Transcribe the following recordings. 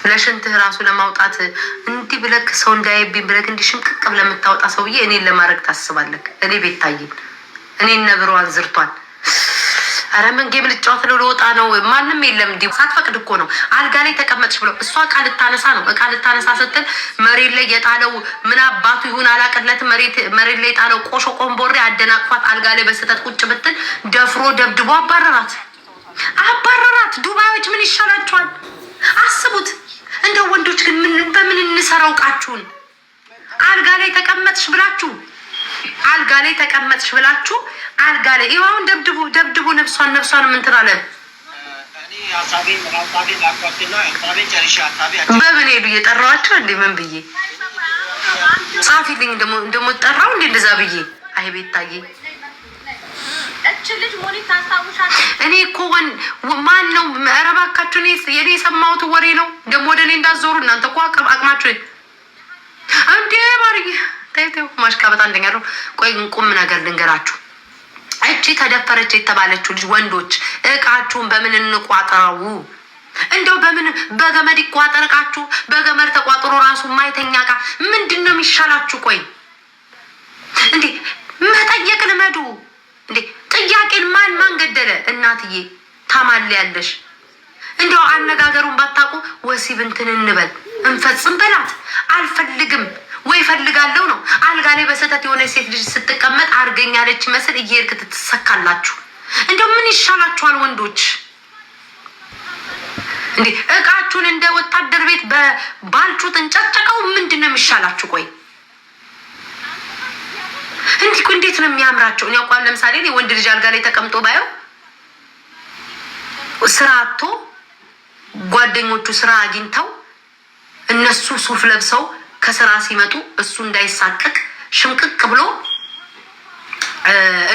ለሽንትህ ራሱ ለማውጣት እንዲህ ብለክ ሰው እንዳያይብኝ ብለክ እንዲህ ሽምቅቅ ብለህ የምታወጣ ሰውዬ እኔን ለማድረግ ታስባለክ? እኔ ቤታዬን እኔን ነብሯን ዝርቷን ኧረ ምን game ልጫወት ነው? ልወጣ ነው። ማንም የለም። እንዲህ ሳትፈቅድ እኮ ነው አልጋ ላይ ተቀመጥሽ ብለው እሷ እቃ ልታነሳ ነው። እቃ ልታነሳ ስትል መሬት ላይ የጣለው ምን አባቱ ይሁን አላቅለትም። መሬት ላይ የጣለው ቆሾ ቆንቦሬ አደናቅፏት አልጋ ላይ በስህተት ቁጭ ብትል ደፍሮ ደብድቦ አባረራት፣ አባረራት። ዱባዮች ምን ይሻላቸዋል? አስቡት። እንደ ወንዶች ግን ምን በምን እንሰራው እቃችሁን? አልጋ ላይ ተቀመጥሽ ብላችሁ፣ አልጋ ላይ ተቀመጥሽ ብላችሁ፣ አልጋ ላይ ይኸው አሁን ደብድቦ ደብድቦ ነፍሷን ነፍሷን ምን ትላለ? በምን ሄዱ እየጠራኋቸው እንዴ? ምን ብዬ ጻፊልኝ ደግሞ ጠራው እንዴ? እንደዛ ብዬ አይ ቤታዬ፣ እኔ እኮ ማን ነው? ኧረ እባካችሁ የኔ የሰማሁት ወሬ ነው። ደግሞ ወደ እኔ እንዳዞሩ እናንተ እኮ አቅማችሁ እንዴ ማርዬ፣ ተይ ተይ፣ ማሽቃበጥ አንደኛ ነው። ቆይ ቁም ነገር ልንገራችሁ። እቺ ተደፈረች የተባለችው ልጅ ወንዶች እቃችሁን በምን እንቋጠረው? እንደው በምን በገመድ ይቋጠር እቃችሁ? በገመድ ተቋጥሮ ራሱ ማይተኛ እቃ ምንድን ነው የሚሻላችሁ? ቆይ እንዴ መጠየቅ ልመዱ እንዴ። ጥያቄን ማን ማን ገደለ? እናትዬ ታማልያለሽ። እንደው አነጋገሩን ባታውቁ ወሲብ እንትን እንበል እንፈጽም በላት። አልፈልግም ወይ ፈልጋለሁ ነው። አልጋ ላይ በስህተት የሆነ ሴት ልጅ ስትቀመጥ አርገኛለች መስል እየሄድክ ትሰካላችሁ። እንደው ምን ይሻላችኋል ወንዶች? እንዴ እቃችሁን እንደ ወታደር ቤት በባልጩት እንጨጨቀው ምንድን ነው የሚሻላችሁ? ቆይ እንዲህ እንዴት ነው የሚያምራቸው? እኔ አቋም ለምሳሌ እኔ ወንድ ልጅ አልጋ ላይ ተቀምጦ ባየው ስራ አጥቶ ጓደኞቹ ስራ አግኝተው እነሱ ሱፍ ለብሰው ከስራ ሲመጡ እሱ እንዳይሳቀቅ ሽምቅቅ ብሎ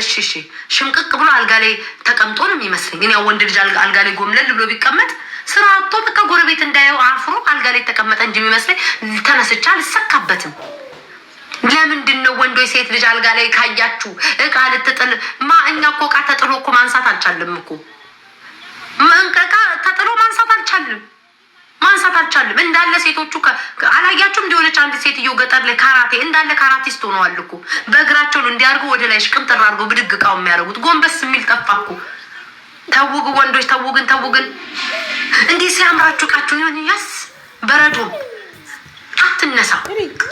እሺ እሺ ሽምቅቅ ብሎ አልጋ ላይ ተቀምጦ ነው የሚመስለኝ። እኔ ወንድ ልጅ አልጋ ላይ ጎምለል ብሎ ቢቀመጥ ስራ አጥቶ በቃ ጎረቤት እንዳየው አፍሮ አልጋ ላይ ተቀመጠ እንጂ የሚመስለኝ ተነስቻ አልሰካበትም። ለምንድን ነው ወንዶች ሴት ልጅ አልጋ ላይ ካያችሁ እቃ ልትጥል? ማ እኛ እኮ እቃ ተጥሎ እኮ ማንሳት አልቻልም እኮ፣ እቃ ተጥሎ ማንሳት አልቻልም፣ ማንሳት አልቻልም። እንዳለ ሴቶቹ አላያችሁም? እንዲሆነች አንድ ሴትዮ ገጠር ላይ ካራቴ እንዳለ ካራቲስት ሆነዋል እኮ። በእግራቸው እንዲያርጉ ወደ ላይ ሽቅምጥር አድርገው ብድግ እቃው የሚያደርጉት ጎንበስ የሚል ጠፋ እኮ። ተውግ ወንዶች ተውግን ተውግን። እንዲህ ሲያምራችሁ እቃችሁ ይሆን ያስ በረዶም አትነሳ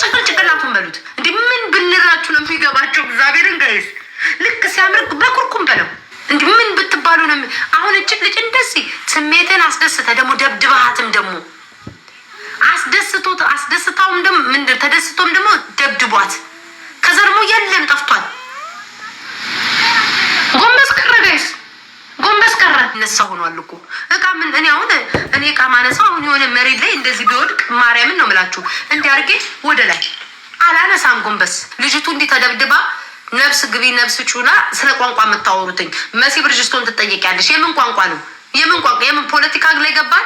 ጭቅል ጭቅላቱን በሉት። እንዲ ምን ብንላችሁ ነው የሚገባቸው? እግዚአብሔርን guys ልክ ሲያምር በኩርኩም በለው። እንዲ ምን ብትባሉ ነው? አሁን እችግ ልጅ እንደዚህ ስሜትን አስደስተ ደግሞ ደብድባሃትም ደግሞ አስደስቶ አስደስታውም ደግሞ ምንድን ተደስቶም ደግሞ ደብድቧት ከዛ ደግሞ የለም ጠፍቷል። ጎንበስ ቀረ guys፣ ጎንበስ ቀረ። ነሳ ሆኗል እኮ እቃ ምን እኔ አሁን እኔ እቃ ማነሳው አሁን የሆነ መሬት ላይ እንደዚህ ቢወድቅ ማርያምን ነው የምላችሁ እንዲህ አድርጌ ወደ ላይ አላነሳም። ጎንበስ ልጅቱ እንዲህ ተደብድባ ነፍስ ግቢ ነፍስ ጩና ስለ ቋንቋ የምታወሩትኝ መሲ ብርጅስቶን ትጠየቂያለሽ። የምን ቋንቋ ነው? የምን ቋንቋ የምን ፖለቲካ ላይ ገባል?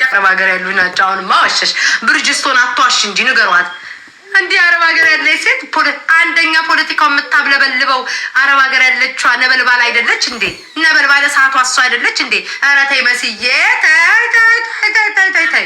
አረብ ሀገር ያሉ ናቸው። አሁንማ ዋሸሽ። ብርጅስቶን አትዋሽ እንጂ ንገሯት። እንዲህ አረብ ሀገር ያለች ሴት አንደኛ ፖለቲካው የምታብለበልበው አረብ ሀገር ያለችዋ ነበልባል አይደለች እንዴ? ነበልባለ ሰዓቷ እሷ አይደለች እንዴ? ኧረ ተይ መስዬ፣ ተይ ተይ ተይ ተይ ተይ ተይ።